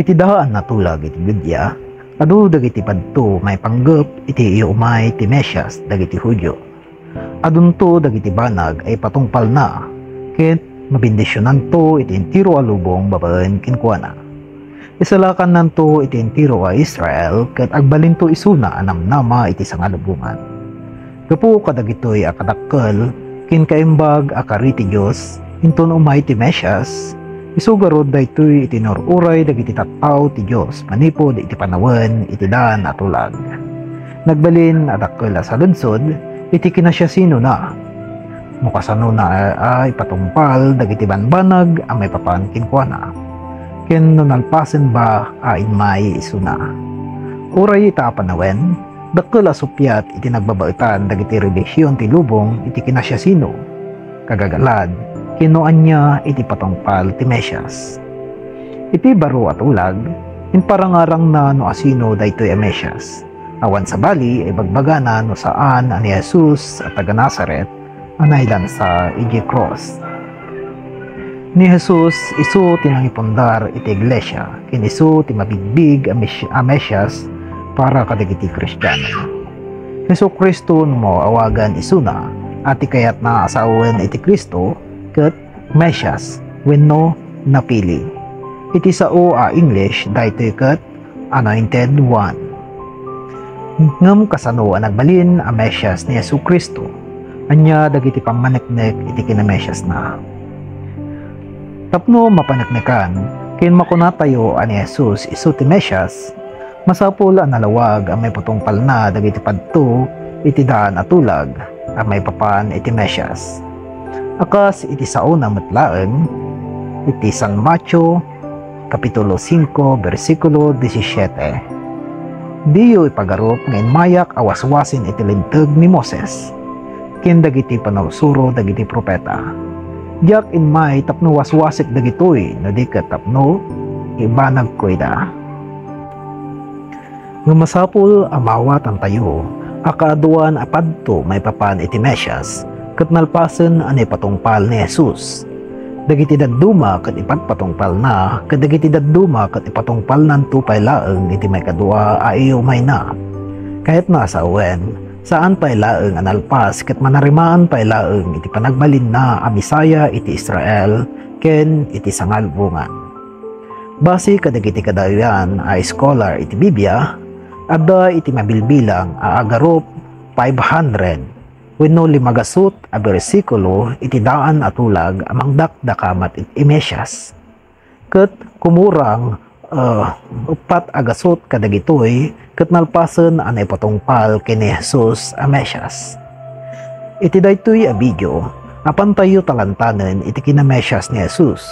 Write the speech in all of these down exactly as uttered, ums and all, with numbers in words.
Iti daan a tulag iti Judea, adu dagiti padto maipanggep iti iumay ti Mesias dagiti Judio. Adunto dagiti banag a ipatungpalna, ket mabendisionanto iti entero a lubong babaen kenkuana. Isalakannanto iti entero a Israel, ket agbalinto isuna a namnama iti sangalubongan. Gapu kadagitoy a kadakkel ken kaimbag a kari ti Dios, inton umay ti Mesias, isu garud daytoy iti nur-uray dagiti tattao ti Dios manipud iti panawen iti daan a tulag. Nagbalin a dakkel a saludsod iti kinasiasinona. No kasanona a, a ipatungpal dagiti banbanag a maipapan kenkuana, ken no nalpasen ba a immay isuna. Uray ita a panawen, dakkel a suppiat iti nagbabaetan dagiti relihion ti lubong iti kinasiasino, kagagalad, ken no ania iti patungpal ti Mesias. Iti baro a tulag, imparangarangna no asino daytoy a Mesias. Awan sabali a ibagbagana no saan a ni Jesus a taga Nazaret a nailansa idiay krus. Ni Jesus isu ti nangipundar iti iglesia, ken isu ti mabigbig a Mes-, a Mesias para kadagiti Kristiano. Jesu-Cristo no maawagan isuna, a ti kayatna a sawen iti Cristo ket Mesias wenno napili. Iti sao a English, daytoy ket Anointed One. Ngem kasano a nagbalin a Mesias ni Jesu-Cristo? Ania dagiti pammaneknek iti kinamesiasna? Tapno mapaneknekan, ken makunatayo a ni Jesus isu ti Mesias, masapul a nalawag a maipatungpalna dagiti padto iti daan a tulag a maipapan iti Mesias. A kas iti saona met laeng, iti San Mateo, Kapitulo singko, bersikulo disisiete. Diyo ipagarup nga immayak a waswasen iti Linteg ni Moses ken dagiti pannursuro dagiti profeta. Diak immay tapno waswasek dagitoy, no di ket tapno ibanagko ida. Ngem masapul a maawatantayo a kaaduan a padto maipapan iti Mesias ket nalpasen a naipatungpal ni Jesus. Dagiti dadduma ket ipatpatungpalna, ket dagiti dadduma ket ipatungpalnanto pay laeng iti maikadua a iumayna. Kayatna a sawen, saan pay laeng a nalpas ket manarimaan pay laeng iti panagbalinna a Messiah iti Israel ken iti sangalubongan. Basi kadagiti kadayoan a eskolar iti Biblia, adda iti mabilbilang a agarup five hundred wenno limagasut a bersikulo iti daan a tulag a mangdakdakamat iti Mesias. Ket kumurang, eh, uppat a gasut kadagitoy ket nalpasen a naipatungpal ken ni Jesus a Mesias. Iti daytoy a video, apantayo talantanen iti kinamesias ni Jesus.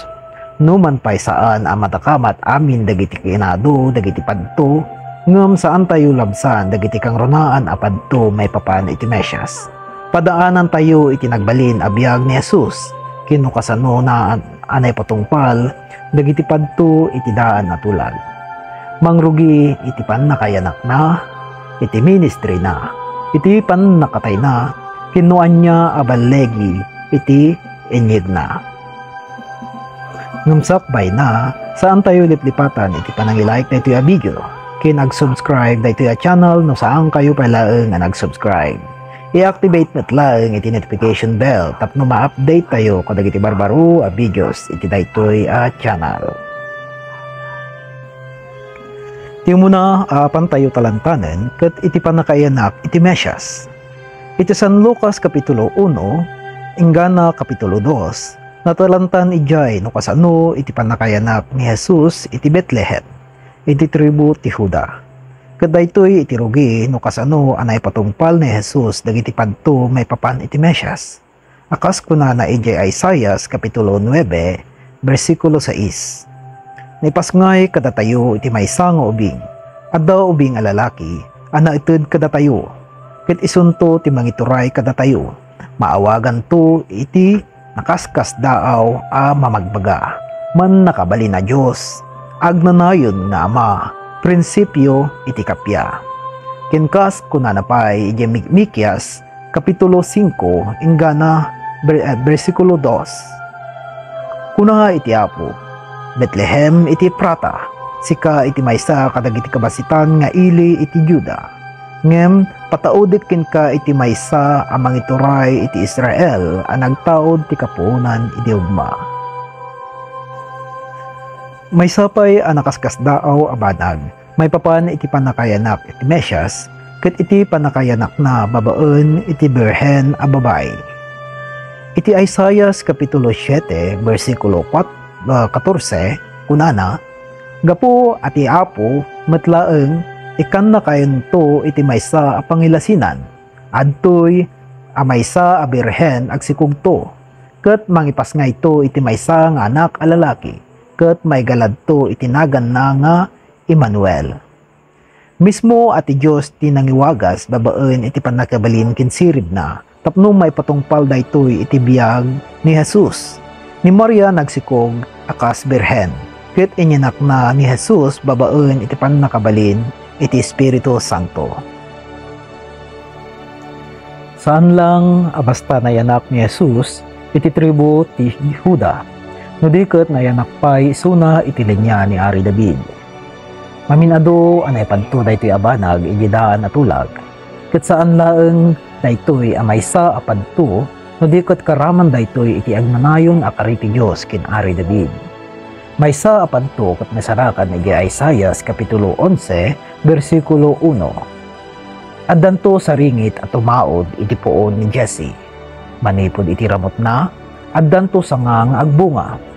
Numan pay saan a madakamat amin dagiti kinaadu dagiti padto, ngem saantayo labsan dagiti kangrunaan a padto maipapan iti Mesias. Padaanantayo iti nagbalin a biag ni Jesus, ken no kasanona a naipatungpal dagiti padto iti daan a tulag. Mangrugi iti pannakayanakna, iti ministrina, iti pannakatayna, ken no ania a ballegi iti inyegna. Ngem sakbayna, saantayo liplipatan iti panangilike daytoy a video, ken ag-subscribe daytoy a channel no saankayo pay laeng a nag-subscribe. I-activate met laeng iti notification bell tapno ma-update tayo kadagiti barbaro a videos iti daytoy a channel. Ti umuna a apantayo talantanen ket iti pannakaiyanak iti Mesias. Iti San Lucas Kapitulo uno, inggana Kapitulo dos, natalantan idiay no kasano iti pannakaiyanak ni Jesus iti Betlehem, iti tribu ti Juda. Ket daytoy iti rugi no kasano a naipatungpal ni Jesus dagiti padto maipapan iti Mesias. A kas kunana idiay Isaias Kapitulo nuebe, bersikulo sais, "Naipasngay kadatayo iti maysa nga ubing. Adda ubing a lalaki a naited kadatayo, ket isunto ti mangituray kadatayo. Maawaganto iti Nakaskasdaaw a Mamagbaga, Mannakabalin a Dios, Agnanayon nga Ama, Prinsipio iti Kappia." Ken kas kunana pay idiay Mikias, Kapitulo singko, inggana ber-, eh, bersikulo dos. Kuna iti Apo, "Betlehem iti Efrata, sika iti maysa kadagiti kabasitan nga ili iti Juda. Ngem pataudek kenka iti maysa a mangituray iti Israel a nagtaud ti kapuonan idi ugma. Maysa pay a nakaskasdaaw a banag maipapan iti pannakayanak iti Mesias ket iti pannakayanakna babaen iti birhen a babai. Iti Isaias Kapitulo siete, bersikulo kuat-, ah, katorse, kunana, "Gapu a ti Apo met laeng ikkannakayonto iti maysa a pangilasinan, adtoy a maysa a birhen agsikogto, ket mangipasngayto iti maysa nga anak a lalaki, ket maigaladto iti naganna nga Emmanuel." Mismo a ti Dios ti nangiwagas babaen iti pannakabalin ken siribna tapno maipatungpal daytoy iti biag ni Jesus. Ni Maria nagsikog a kas birhen, ket inyannakna ni Jesus babaen iti pannakabalin iti Espiritu Santo. Saan lang a basta nayanak ni Jesus iti tribu ti Juda, no di ket nayanak pay isuna iti linia ni Ari David. Mamin-adu a naipadto daytoy a banag iti daan a tulag, ket saan laeng daytoy a maysa a padto no di ket karaman daytoy iti agnanayon a kari ti Dios ken Ari David. Maysa a padto ket nasarakan iti Isaias Kapitulo onse, bersikulo uno. Addanto saringit a tumaud iti puon ni Jesse. Manipud iti ramutna, addanto sanga nga agbunga.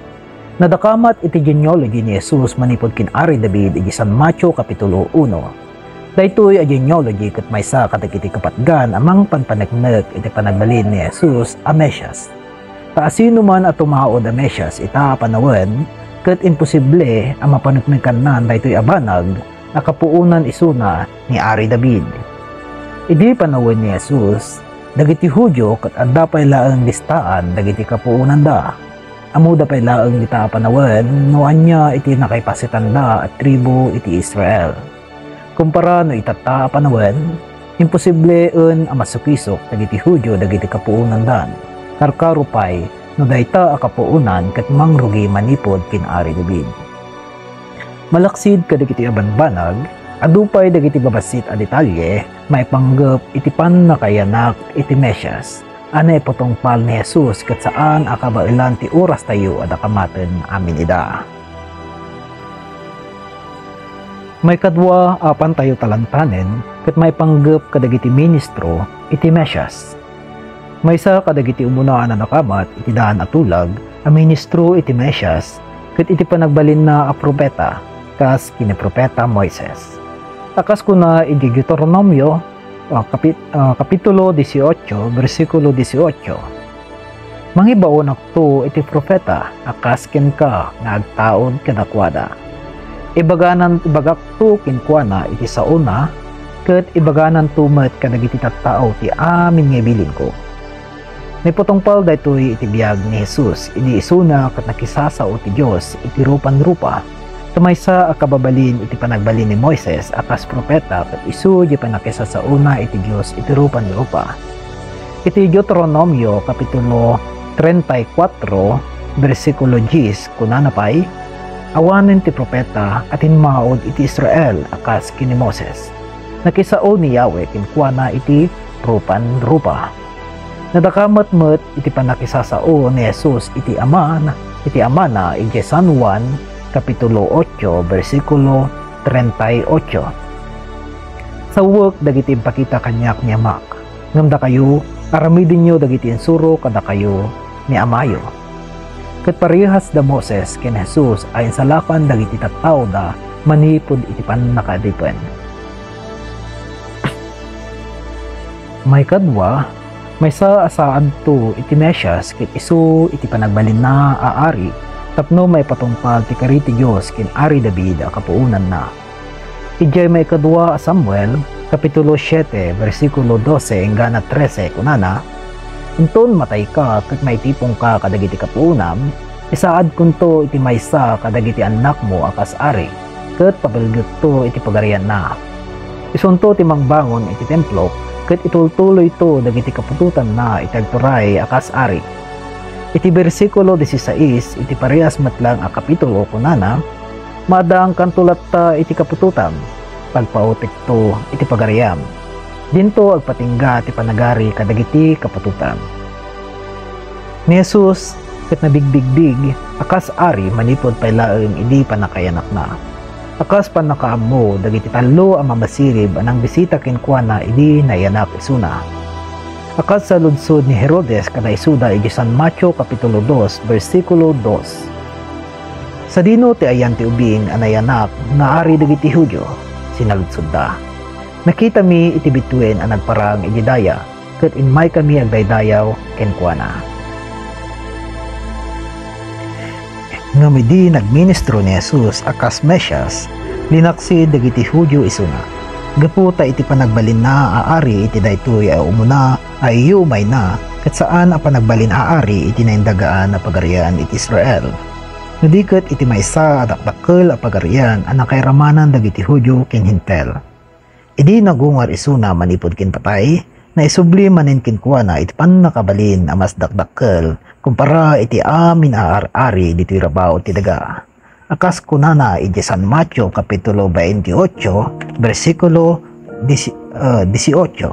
Nadakamat iti genealogy ni Jesus manipud ken Ari David iti San Mateo Kapitulo uno. Daytoy a genealogy ket maysa kadagiti kapatgan a mangpanpaneknek iti panagbalin ni Jesus a Mesias. Ta asinoman a tumaud a Mesias ita a panawen, ket imposible a mapaneknekanna daytoy a banag a kapuonan isuna ni Ari David. Idi panawen ni Jesus, dagiti Judio ket adda pay laeng listaan dagiti kapuonanda. Ammoda pay laeng dita a panawen no ania iti nakaipasitanda a tribu iti Israel. Kumpara no itatta a panawen, imposibleen a masukisok dagiti Judio dagiti kapuonandan. Karkaro pay no dayta a kapuonan ket mangrugi manipud ken Ari David. Malaksid kadagiti a banbanag, adu pay dagiti babassit a detalye maipanggep iti pannakayanak iti Mesias a naipatungpal ni Jesus ket saan a kabaelan ti orastayo a dakamaten amin ida. Maikadua a pantayo talantanen ket maipanggep kadagiti ministro iti Mesias. Maysa kadagiti umuna a nadakamat iti daan a tulag a ministro iti Mesias ket iti panagbalinna a profeta, kas ken ni Profeta Moises. A kas kuna iti Deuteronomio, ah, kapi-, ah, Kapitulo dieciocho, bersikulo dieciocho, "Mangibaonakto iti profeta a kas kenka nga agtaud kadakuada. Ibaganan, ibagakto kenkuana iti saona, ket ibagananto met kadagiti tattao ti amin nga ibilinko." Naipatungpal daytoy iti biag ni Jesus idi isuna ket nakisasao ti Dios iti rupan-rupa. Ta maysa a kababalin iti panagbalin ni Moises a kas profeta ket isu diay pannakisasaona iti Dios iti rupan-rupa. Iti Deuteronomio Kapitulo treinta y cuatro, bersikulo dies, kunana pay, "Awanen ti profeta a timmaud iti Israel a kas ken ni Moses. Nakisao ni Yahweh kenkuana iti rupan-rupa." Nadakamat met iti pannakisasao ni Jesus iti Amana, iti Amana idiay San Juan Kapitulo ocho, bersikulo treinta y ocho. "Sawek dagiti impakita kaniak ni Amak, ngem dakayo, aramidenyo dagiti insuro kadakayo ni Amayo." Ket parehas da Moses ken Jesus a insalakan dagiti tattaoda manipud iti pannakaadipen. Maikadua, maysa a saadto iti Mesias ket isu iti panagbalinna a ari tapno maipatungpal ti kari ti Dios ken Ari David a kapuonanna. Idiay maikadua a Samuel, Kapitulo siete, bersikulo dose enggana trese, kunana, "Inton matayka ket maitiponka kadagiti kapuonam, isaadkonto iti maysa kadagiti annakmo a kas ari, ket pabelgekto iti pagarianna. Isunto ti mangbangon iti Templok, ket itultuloyto dagiti kaputotanna iti agturay a kas ari." Iti bersikulo dieciséis iti parehas met lang a kapitulo, kunana, Madangkanto latta iti kaputotam, pagpautekto iti pagariam. Dinto agpatingga ti panagari kadagiti kaputotam. Ni Jesus ket nabigbigbig a kas ari manipud pay laeng idi pannakayanakna. A kas pannakaammo dagiti tallo a mamasirib a nangbisita kenkuana idi nayanak isuna. A kas saludsod ni Herodes kadaisuda iti San Mateo Kapitulo dos, bersikulo dos. Sadino ti ayan ti ubing a nayanak nga ari dagiti Judio? Sinaludsodda. Nakitami iti bituen a nagparang iti daya, ket immaykami agdaydayaw kenkuana. Ngem idi nagministro ni Jesus a kas Mesias, linaksid dagiti Judio isuna. Gapu ta iti panagbalinna a ari iti daytoy a umuna a iyumayna, ket saan a panagbalin a ari iti naindagaan a pagarian iti Israel. No di ket iti maysa a dakdakkel a pagarian a nakairamanan dagiti Judio ken Hentil. Idi nagungar isuna manipud ken patay, naisubli manen kenkuana iti pannakabalin a mas dakdakkel kumpara iti amin a ar-ari ditoy rabaw ti daga. A kas kunana iti San Mateo Kapitulo veintiocho, bersikulo disi-, ah, dieciocho.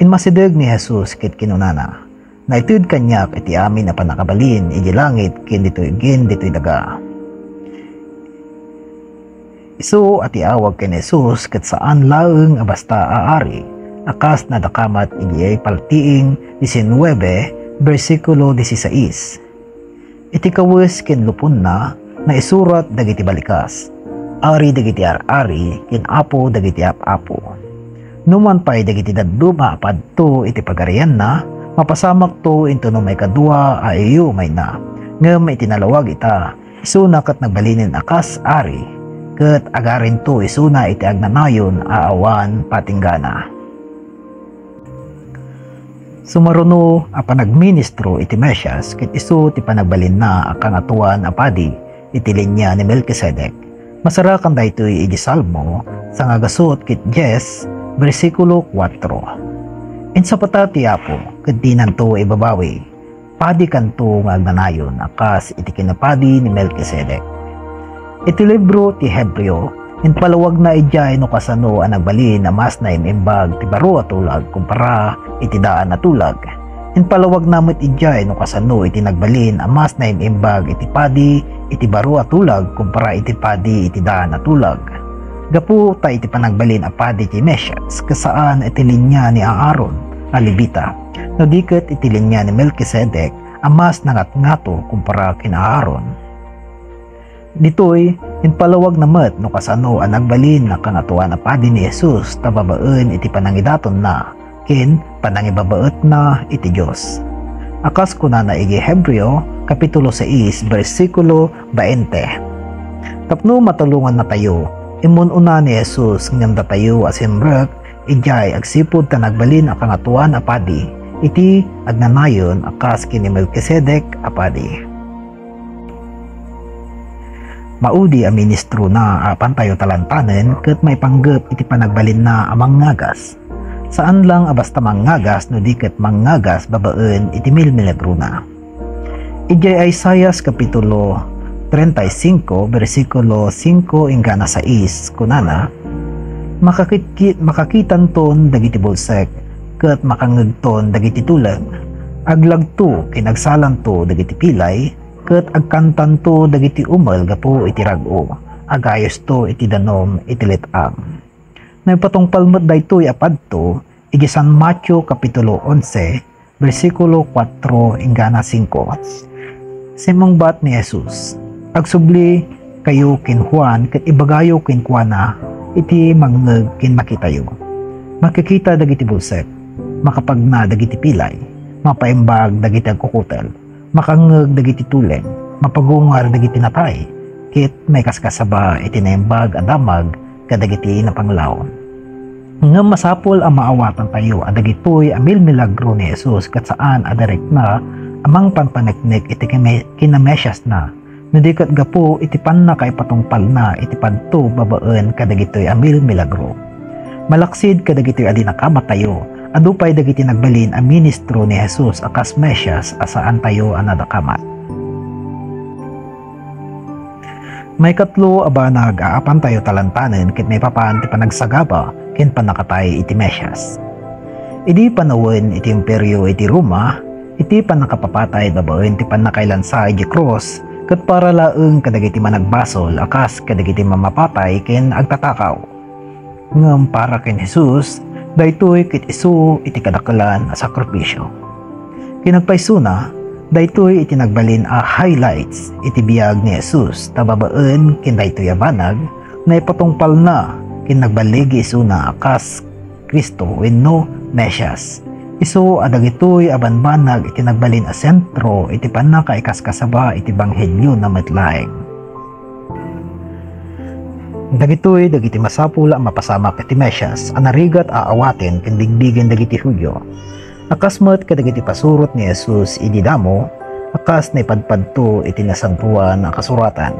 Inmasideg ni Jesus ket kinunana, "Naited kaniak iti amin a pannakabalin iti langit ken ditoy, ken ditoy daga." Isu a ti awag ken Jesus ket saan laeng a basta a ari, a kas nadakamat idiay Paltiing diecinuebe, bersikulo dieciséis. Iti kawes ken luponna, naisurat dagiti balikas, Ari dagiti ar-ari ken Apo dagiti ap-apo. Numan pay dagiti dadduma a padto iti pagarianna, mapasamakto intono maikadua a iyumayna. Ngem iti nalawag ita, isuna ket nagbalinen a kas ari, ket agarinto isuna iti agnanayon a awan patinggana. Sumaruno a panagministro iti Mesias ket isu ti panagbalinna a Kangatoan a Padi iti linia ni Melkisedek. Masarakan daytoy iti Salmo sangagasut ket dies, bersikulo kuatro. Insapata ti Apo ket dinanto ibabawi. Padikanto nga agnanayon a kas iti kinapadi ni Melkisedek. Iti libro ti Hebreo, impalawagna idiay no kasano a nagbalin a mas naim-imbag ti baro a tulag kumpara iti daan a tulag. Impalawagna met idiay no kasano iti nagbalin a mas naim-imbag iti padi iti baro a tulag kumpara iti padi iti daan a tulag. Gapu ta iti panagbalin a padi ti Mesias, ket saan iti linia ni Aaron a Levita, no di ket iti linia ni Melkisedek a mas nangatngato kumpara ken Aaron. Ditoy, impalawagna met no kasano a nagbalin a Kangatoan a Padi ni Jesus ta babaen iti panangidatonna ken panangibabaetna iti Dios. A kas kunana iti Hebreo, Kapitulo sais, bersikulo baente. Tapno matulongannatayo, immun-una ni Jesus ngem datayo a simrek idiay agsipud ta nagbalin a Kangatoan a Padi iti agnanayon a kas ken ni Melkisedek a padi. Maudi a ministrona a apantayo talantanen ket maipanggep iti panagbalinna a mangngagas. Saan lang a basta mangngagas no di ket mangngagas babaen iti milmilagrona. Idiay Isaias Kapitulo treinta y cinco, bersikulo singko inggana sais, kunana, "Makakitki-, makakitanton dagiti bulsek, ket makangngegton dagiti tuleng. Aglagto ken agsalanto dagiti pilay, ket agkantanto dagiti umel gapu iti rag-o, agayosto iti danum iti let-ang." Naipatungpal met daytoy a padto iti San Mateo Kapitulo onse, bersikulo kuatro inggana singko. Simmungbat ni Jesus, "Agsubli kayo ken Juan ket ibagayo kenkuana iti mangngeg ken makitayo. Makikita dagiti bulsek, makapagna dagiti pilay, mapaimbag dagiti agkukutel, makangngeg dagiti tuleng, mapagungar dagiti natay, ket maikaskasaba iti Naimbag a Damag kadagiti napanglaw." Ngem masapul a maawatantayo a dagitoy a milmilagro ni Jesus ket saan a direkta a mangpanpaneknek iti kine-, kinamesiasna, no di ket gapu iti pannakaipatungpalna iti padto babaen kadagitoy a milmilagro. Malaksid kadagitoy a dinakamatyo, adu pay dagiti nagbalin a ministro ni Jesus a kas Mesias a saantayo a nadakamat. Maikatlo a banag a apantayo talantanen ket maipapan ti panagsagaba ken pannakatay iti Mesias. Idi panawen iti Imperio iti Roma, iti pannakapapatay babaen ti pannakailansa idiay krus ket para laeng kadagiti managbasol a kas kadagiti mamapatay ken agtatakaw. Ngem para ken Jesus, daytoy ket isu iti kadakelan a sakrifisio. Kinagpaysona, daytoy iti nagbalin a highlights iti biag ni Jesus, ta babaen ken daytoy a banag, naipatungpalna ken nagballigi isuna a kas Cristo wenno Mesias. Isu a dagitoy a banbanag iti nagbalin a sentro iti pannakaikaskasaba iti ebanghelio na met laeng. Dagitoy dagiti masapul a mapasamak iti Mesias a narigat a awaten ken bigbigen dagiti Judio. A kas met kadagiti pasurot ni Jesus idi damo, a kas naipadpadto iti Nasantoan a Kasuratan.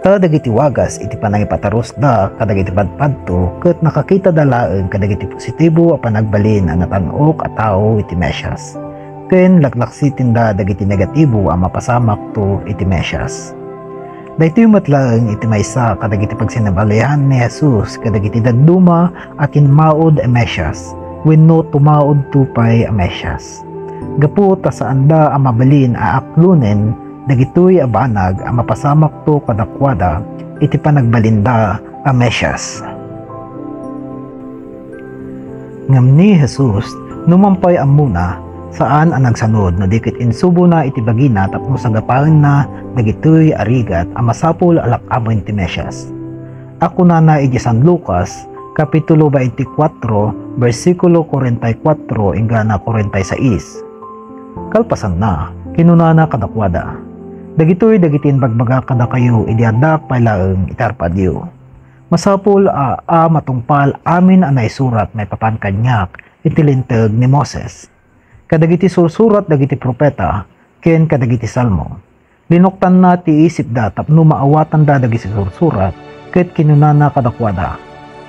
Ta dagiti wagas iti panangipatarusda kadagiti padpadto ket nakakitada laeng kadagiti positibo a panagbalin a natan-ok a tao iti Mesias, ken laklaksitinda dagiti negatibo a mapasamakto iti Mesias. Daytoy met laeng iti maysa kadagiti pagsinabalian ni Jesus kadagiti dadduma a kinmaud a Mesias wenno tumaudto pay a Mesias. Gapu ta saanda a mabalin a aklonen dagitoy a banag a mapasamakto kadakuada iti panagbalinda a Mesias. Ngem ni Jesus, numan pay ammona, saan a nagsanud no di ket insubona iti bagina tapno sagabaenna dagitoy a rigat a masapul a lak-amen ti Mesias. A kunana iti San Lucas, Kapitulo twenty-four, bersikulo forty-four inggana forty-six. Kalpasanna, kinunana kadakuada, "Dagitoy dagiti imbagbaga kadakayo idi addaak pay laeng iti arpadyo. Masapul a, a matungpal amin a naisurat maipapan kaniak iti Linteg ni Moses, kadagiti sursurat dagiti profeta, ken kadagiti Salmo." Linuktanna ti isipda tapno maawatanda dagiti sursurat, ket kinunana kadakuada,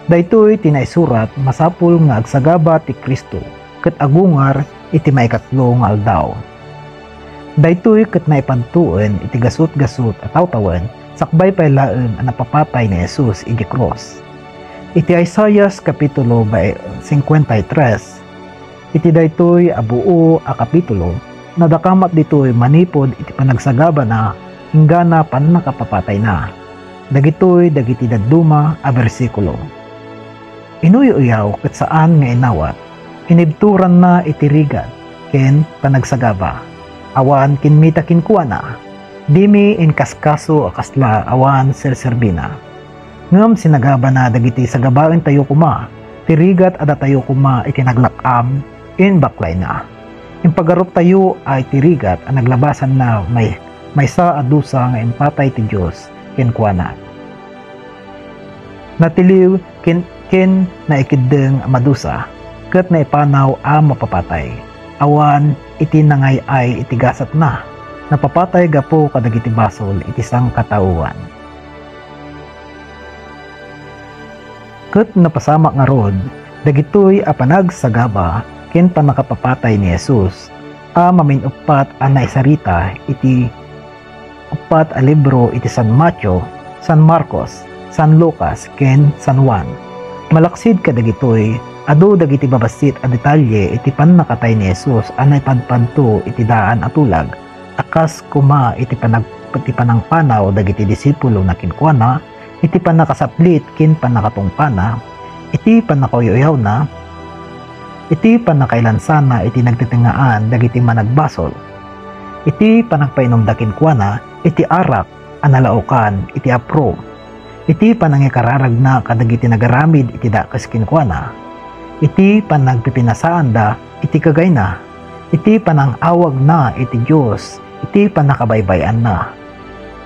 "Daytoy ti naisurat masapul nga agsagaba ti Cristo, ket agungar iti maikatlo nga aldaw. Daytoy ket naipadtoen iti gasutgasut a tawtawen sakbay pay laeng a napapatay ni Jesus iti krus." Iti Isaias Kapitulo fifty-three, iti daytoy a buo a kapitulo, nadakamat ditoy manipud iti panagsagabana inggana pannakapapatayna. Dagitoy dagiti dadduma a bersikulo. Inuy-uyaw ket saan nga inawat, inibturanna iti rigat ken panagsagaba. Awan kimmita kenkuana. Dimi inkaskaso a kasla awan serserbina. Ngem sinagabana dagiti sagabaentayo koma ti rigat a datayo koma iti naglak-am, imbaklayna. Impagaruptayo a iti rigat a naglabasanna may, maysa a dusa nga impatay ti Dios kenkuana. Natiliw ken, ken naikeddeng a madusa, ket naipanaw a mapapatay. Awan iti nangay-ay iti gasatna, napapatay gapu kadagiti basol iti sangkataoan. Ket napasamak ngarud dagitoy a panagsagaba ken pannakapapatay ni Jesus a mamin-uppat a naisarita iti uppat a libro iti San Mateo, San Marcos, San Lucas, ken San Juan. Malaksid kadagitoy, adu dagiti babassit a detalye iti pannakatay ni Jesus a naipadpadto iti daan a tulag, a kas koma iti panag-, iti panangpanaw dagiti disipulona kenkuana, iti pannakasaplit ken pannakatungpalna, iti pannakauyuyawna, iti pannakailansana iti nagtetengngaan dagiti managbasol, iti panagpainumda kenkuana iti arak a nalaokan iti apro, iti panangikararagna kadagiti nagaramid iti dakes kenkuana, iti panagpipinasaanda iti kagayna, iti panang-awagna iti Dios, iti pannakabaybay-anna,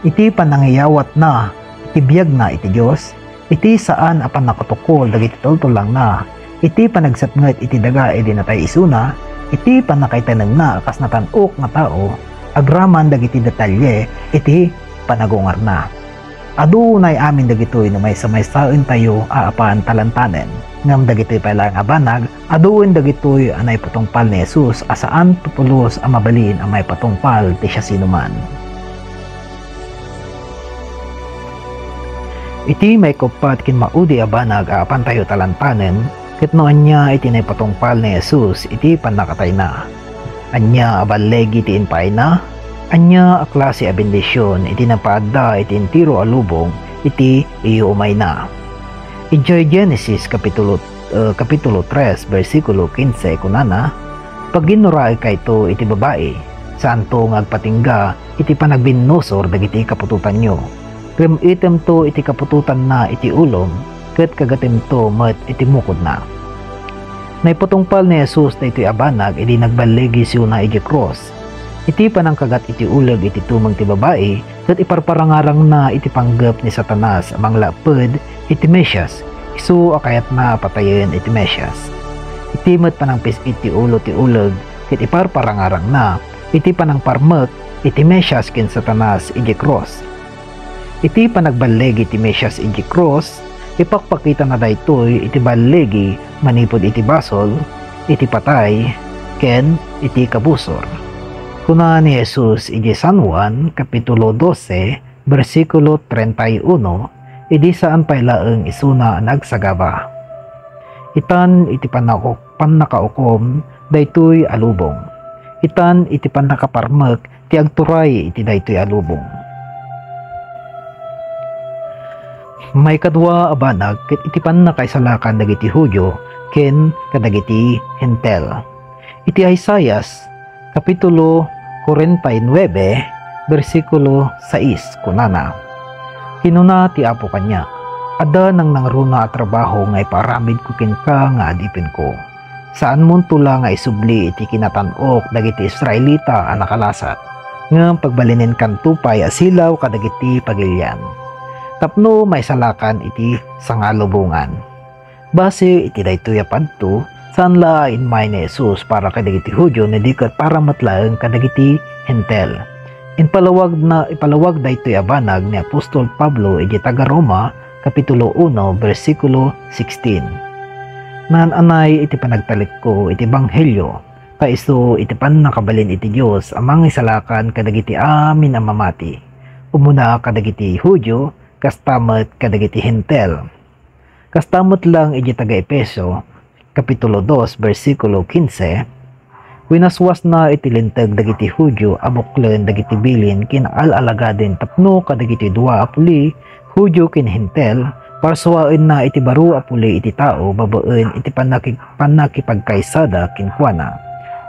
iti panangiyawatna iti biagna iti Dios, iti saan a pannakatukol dagiti tultulangna, iti panagsepnget iti daga idi natay isuna, iti pannakaitanemna a kas natan-ok nga tao, agraman dagiti detalye iti panagungarna. Adu unay amin dagitoy no maysa-maysaentayo a apan talantanen. Ngem dagitoy pay laeng a banag, aduen dagitoy a naipatungpal ni Jesus a saan ti pulos a mabalin a maipatungpal ti siasinoman. Iti maikuppat ken maudi a banag a apantayo talantanen, ket no ania iti naipatungpal ni Jesus iti pannakatayna. Ania a balligi ti impaayna? Ania a klase a bendision iti napaadda iti entero a lubong iti iyuumayna? Idiay Genesis Kapitulo, eh, Kapitulo tres, bersikulo kinse, kunana, "Pagginnuraekayto iti babai, saanto nga agpatingga iti panagbinnusor dagiti kaputotanyo. Rem-itemto iti kaputotanna iti ulom, ket kagatemto met iti mukodna." Naipatungpal ni Jesus daytoy a banag idi nagballigi si Juana idiay krus. Iti panangkagat iti uleg iti tumeng ti babai, ket iparparangarangna iti panggep ni Satanas a manglapped iti Mesias, isu a kayatna a patayen iti Mesias. Iti met panangpis-it ti ulo ti uleg, ket iparparangarangna iti panangparmek iti Mesias ken Satanas idiay krus. Iti panagballigi ti Mesias idiay krus, ipakpakitana daytoy iti balligi manipud iti basol, iti patay, ken iti kabusor. Kuna ni Jesus iti San Juan, Kapitulo dose, bersikulo treinta y uno, idi saan pay laeng isuna a nagsagaba, "Itan iti pannakauk-, pannakaukom daytoy a lubong. Itan iti pannakaparmek ti agturay iti daytoy a lubong." Maikadua a banag ket iti pannakaisalakan dagiti Judio ken kadagiti Hentil. Iti Isaias, Kapitulo kuarenta y nuebe, bersikulo sais, kunana, Kinuna ti Apo kaniak, "Adda nangnangruna a trabaho nga ipaaramidko kenka nga adipenko. Saanmonto la nga isubli iti kinatan-ok dagiti Israelita a nakalasat, ngem pagbalinenkanto pay a silaw kadagiti pagilian, tapno maisalakan iti sangalubongan." Base iti daytoy a padto, saan la a immay ni Jesus para kadagiti Judio, no di ket para met laeng kadagiti Hentil. Impalawagna, ipalawag daytoy a banag ni apostol Pablo iti taga-Roma, Kapitulo uno, bersikulo sixteen. Naan-anay iti panagtalekko iti ebanghelio, ta isu iti pannakabalin iti Dios a mangisalakan kadagiti amin a mamati, umuna kadagiti Judio, kasta met kadagiti Hentil. Kasta met laeng iti taga-Efeso, Kapitulo dos, bersikulo kinse, winaswasna iti Linteg dagiti Judio a buklen dagiti bilin ken al-alagaden tapno kadagiti dua a puli, Judio ken Hentil, parsuaenna iti baro a puli iti tao babaen iti pannaki-, pannakipagkaysada kenkuana,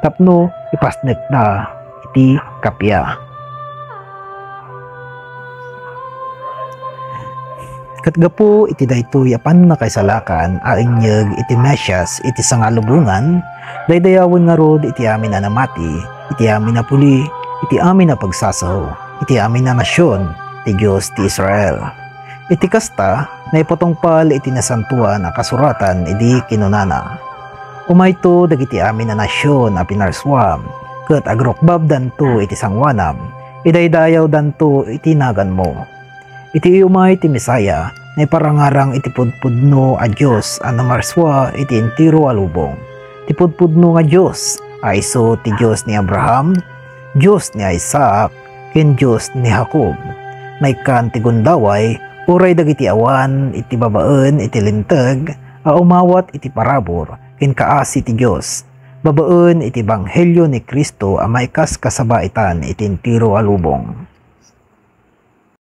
tapno ipasnekda iti kappia. Ket gapu iti daytoy a pannakaisalakan a inyeg iti Mesias iti sangalubongan, daydayawen ngarud iti amin a namati, iti amin a puli, iti amin a pagsasaw, iti amin a nasion ti Dios ti Israel. Iti kasta, naipatungpal iti Nasantoan a Kasuratan idi kinunana, "Umayto dagiti amin a nasion a pinarsuam, ket agrukbabdanto iti sangoanam, idaydayawdanto iti naganmo." Iti umay ti Messiah, naiparangarang iti pudpudno a Dios a namarsua iti entero a lubong. Ti pudpudno nga Dios a isu ti Dios ni Abraham, Dios ni Isaac, ken Dios ni Jacob. Naikkan ti gundaway, uray dagiti awan iti babaen iti Linteg a umawat iti parabur ken kaasi ti Dios, babaen iti ebanghelio ni Cristo a maikaskasaba itan iti entero a lubong.